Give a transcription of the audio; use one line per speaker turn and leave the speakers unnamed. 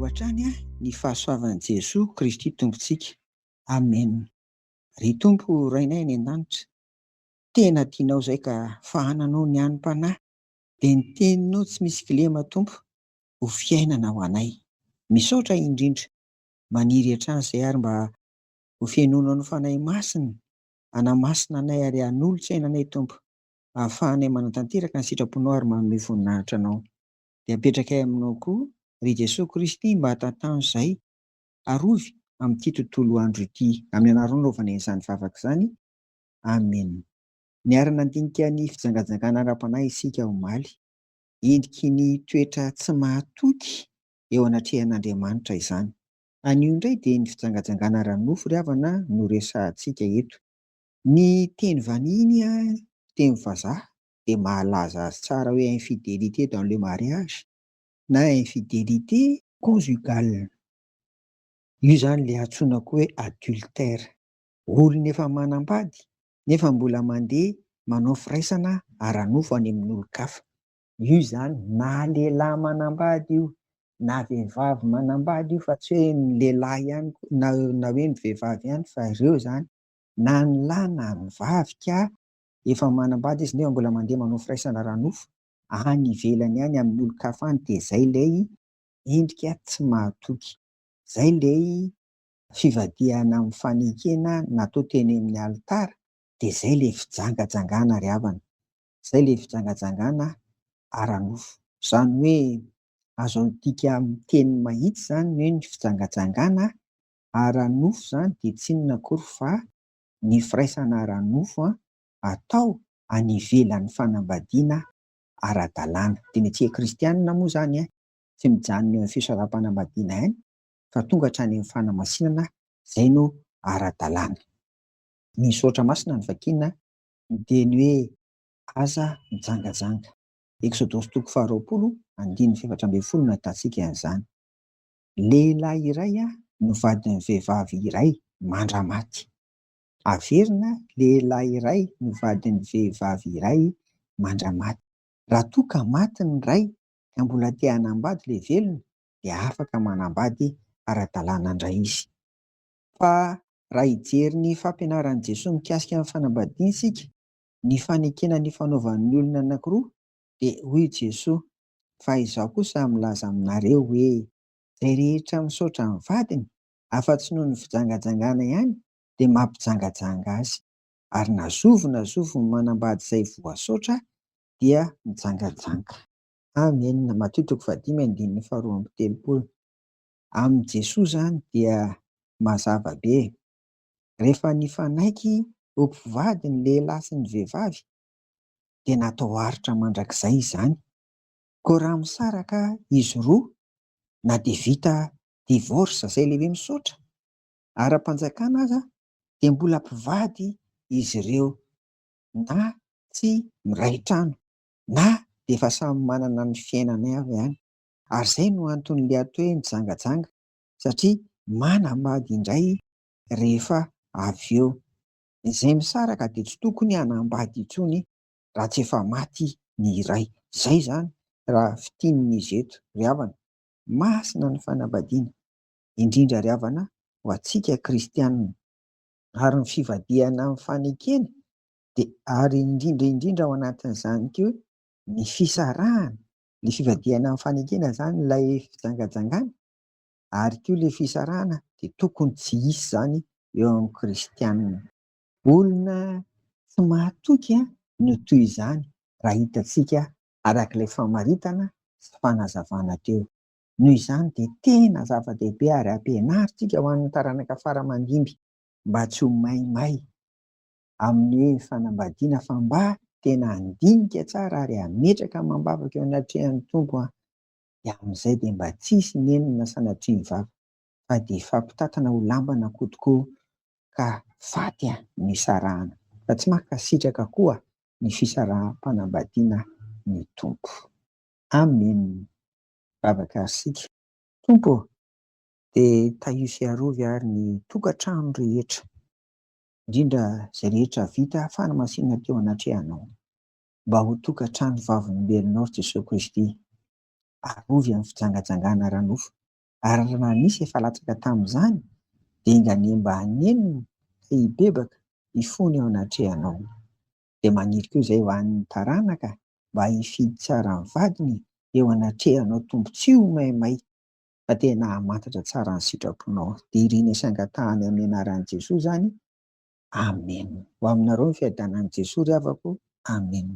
hatrany ny fahasoavan'i Jesoa Kristy Tompontsika. Amen. Ry Tompo Rainay any an-danitra, tena tianao izay ka fahananao ny hanim-panahy, dia ny teninao tsy misy kilema Tompo ho fiainana ho anay. Misaotra indrindra. Maniry hatrany izay ary mba ho fenoinao ny Fanahy Masina hanamasina anay ary hanolo-tsaina anay Tompo ahafahanay manatanteraka ny sitraponao ary manome voninahitra Anao. Dia apetrakay aminao koa ry Jesoa Kristy mba tantano izay arovy amin'ity tontolo andro ity. Amin'ny anaranao anaovanay an'izany vavaka izany. Amen. Niara-nandinika ny fijangajangana ara-panahy isika omaly. Endriky ny toetra tsy mahatoky eo anatrehan'Andriamanitra izany. Anio indray dia ny fijangajangana ara-nofo ry havana no resahantsika eto. Ny teny vaniny, teny vazaha, dia mahalaza azy tsara hoe infidélité dans le mariage na infidélité conjugale. Io izany ilay antsoina koa hoe adultère. Olona efa manambady nefa mbola mandeha manao firaisana ara-nofo any amin'olon-kafa. Io izany na lehilahy manambady io na vehivavy manambady io fa tsy hoe ny lehilahy ihany na na hoe ny vehivavy ihany fa ireo izany na ny lahy na ny vavy ka efa manambady izy nefa mbola mandeha manao firaisana ara-nofo any ivelany any amin'ny olon-kafa any dia izay ilay endrika tsy mahatoky. Izay ilay fivadihana amin'ny fanekena natao teny amin'ny alitara dia izay ilay fijangajangana ry havana. Izay ilay fijangajangana ara-nofo. Izany hoe azo adika amin'ny teny mahitsy izany ny hoe ny fijangajangana ara-nofo izany dia tsy inona akory fa ny firaisana ara-nofo atao any ivelan'ny fanambadiana ara-dalàna. Dia ny antsika kristianina moa izany tsy mijanona eo amin'ny fisaram-panambadiana ihany fa tonga hatrany amin'ny fanamasinana izay no ara-dalàna. Ny soratra masina no vakiana dia ny hoe aza mijangajanga. Eksodosy toko faharoapolo andininy faha-14 no ahitantsika an'izany. Lehilahy iray no vadin'ny vehivavy iray mandra-maty. Averina, lehilahy iray no vadin'ny vehivavy iray mandra-maty. Raha toa ka maty ny iray ka mbola te hanambady ilay velona dia afaka manambady ara-dalàna indray izy. Fa raha hijery ny fampianaran'i Jesoa mikasika ny fanambadiana isika, ny fanekena ny fanaovan'ny olona anankiroa, dia hoy Jesoa, Fa Izaho kosa milaza aminareo hoe, izay rehetra misaotra ny vadiny, afa-tsy noho ny fijangajangana ihany, dia mampijangajanga azy. Ary na zovy na zovy manambady izay voasaotra, dia mijangajanga. Amen. Matio toko fahadimy andininy faharoa amby telopolo. Amin'i Jesoa izany dia mazava be. Rehefa nifanaiky ho mpivady ny lehilahy sy ny vehivavy dia natao haharitra mandrakizay izany. Koa raha misaraka izy roa na dia vita divorce izay ilay hoe misaotra ara-panjakana aza dia mbola mpivady izy ireo na tsy miray trano na dia efa samy manana ny fiainany avy any. Ary izay no anton'ilay atao hoe mijangajanga satria manambady indray rehefa avy eo. Izay misaraka dia tsy tokony hanambady intsony raha tsy efa maty ny iray. Izay izany raha fintinin'izy eto ry havana. Masina ny fanambadiana, indrindra ry havana ho antsika kristianina. Ary ny fivadihana amin'ny fanekena dia ary indrindra indrindra ao anatin'izany koa ny fisarahana, ny fivadihana amin'ny fanekena izany ilay fijangajangana ary koa ilay fisarahana dia tokony tsy hisy izany eo amin'ny kristianina. Olona tsy mahatoky no toy izany raha hitantsika araka ilay famaritana sy fanazavana teo. Noho izany dia tena zava-dehibe ary ampianarintsika ho an'ny taranaka fara aman-dimby mba tsy ho maimay amin'ny hoe fanambadiana fa mba tena handinika tsara ary hametraka amam-bavaka eo anatrehan'ny Tompo an, dia amin'izay dia mba tsy hisy nenina sanatria ny vava fa dia hifampitantana ho lamban'akoho tokoa ka faty ny sarahana fa tsy mankasitraka koa ny fisaraham-panambadiana ny Tompo. Amen. Vavaka ary isika. Tompo ô, dia tahio sy arovy ary ny tokantrano rehetra indrindra izay rehetra vita fanamasinana teo anatrehanao, mba ho tokantrano vavolombelonao ry Jesoa Kristy. Arovy amin'ny fijangajangana ara-nofo, Ary raha nisy efa latsaka tamin'izany, dia enga anie mba hanenina ka hibebaka hifona eo anatrehanao. Dia maniry koa izay ho an'ny taranaka mba hifidy tsara ny vadiny eo anatrehanao Tompo tsy ho maimay fa tena hamantatra tsara ny sitraponao. Dia irina sy angatahana amin'ny anaran'i Jesoa izany. Amen. Ho aminareo ny fiadanan'i Jesoa ry havako. Amen.